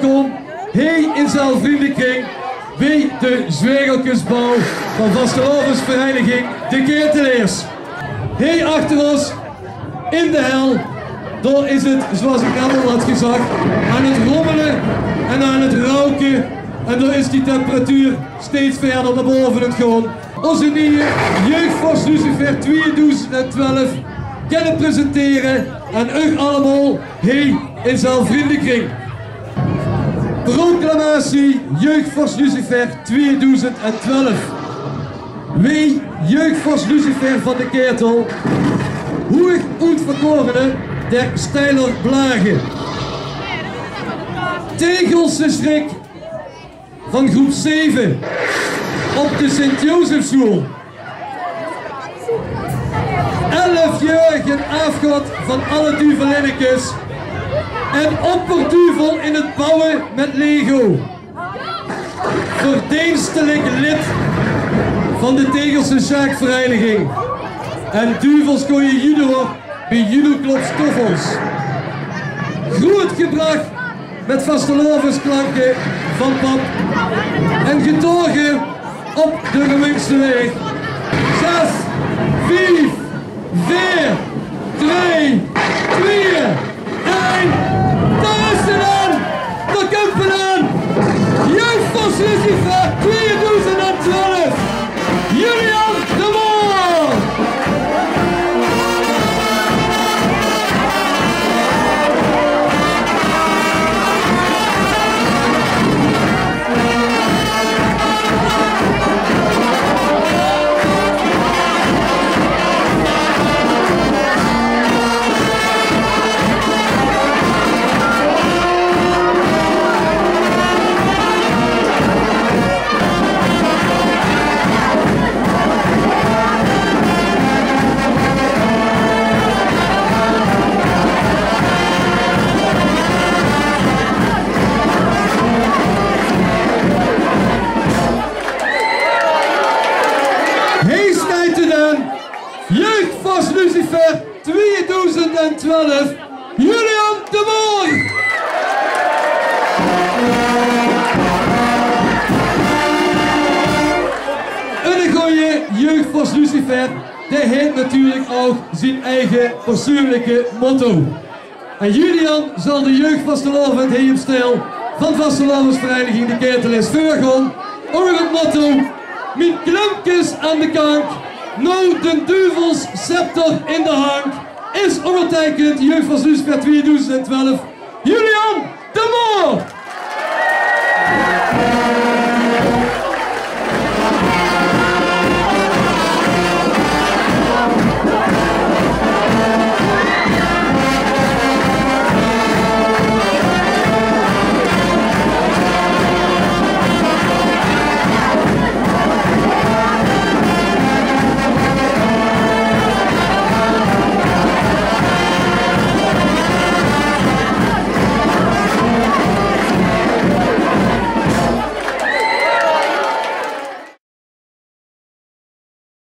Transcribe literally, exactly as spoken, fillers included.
Welkom hie in zaal Vriendekring bie de Zwergelkesbal van vastelaovesvereiniging De Keerteleers. Hie achter ós in de hel, dao is 't, zoeas ich net al had gezag, aan 't rommele en aan 't rouke. En dao is die temperatuur steeds wiejer nao bove aan 't gaon. Ózze nieje Jeugvors Lucifer twieëdoezend twelf kinne presentere aan uch allemaol hie in zaal Vriendekring. Proclamatie Jeugvors Lucifer twieëdoezend twelf. Weej Jeugvors Lucifer van de Keertel, hoeëg oetverkorene der Steiler Blage, Tegelse sjrik van groep zeve op de Sint-Jozefsjoel. Elfjäörige aafgod van alle duvelinnekes en opperduvel in 't bouwe mit Lego. Verdeenstelik lid van de Tegelse Sjaakvereiniging en duvelskooie judoër bie judoclub Stoffels. Groeëtgebrach mit vastelaovesklanke van pap en getaoge op de Remunjse waeg. Zes, vief, veer, drei, twieë, ein. Dao is 'r dan! Dao kump 'r dan! Jeugvors Lucifer twieëdoezend twelf! Julian de Moor! Hie steit 'r dan, Jeugvors Lucifer twieëdoezend twelf, Julian de Moor! Eine gooje Jeugvors Lucifer, dae haet natuurlik ouch zien eige persuuenlike motto. En Julian zal de jeugvastelaovend hie in Steil van vastelaovesvereiniging De Keerteleers veurgaon ónger 't motto: Mien klumpkes aan de kank, noe den duvelsscepter in de hank, is óngerteikend Jeugvors Lucifer twieëdoezend twelf, Julian de Moor!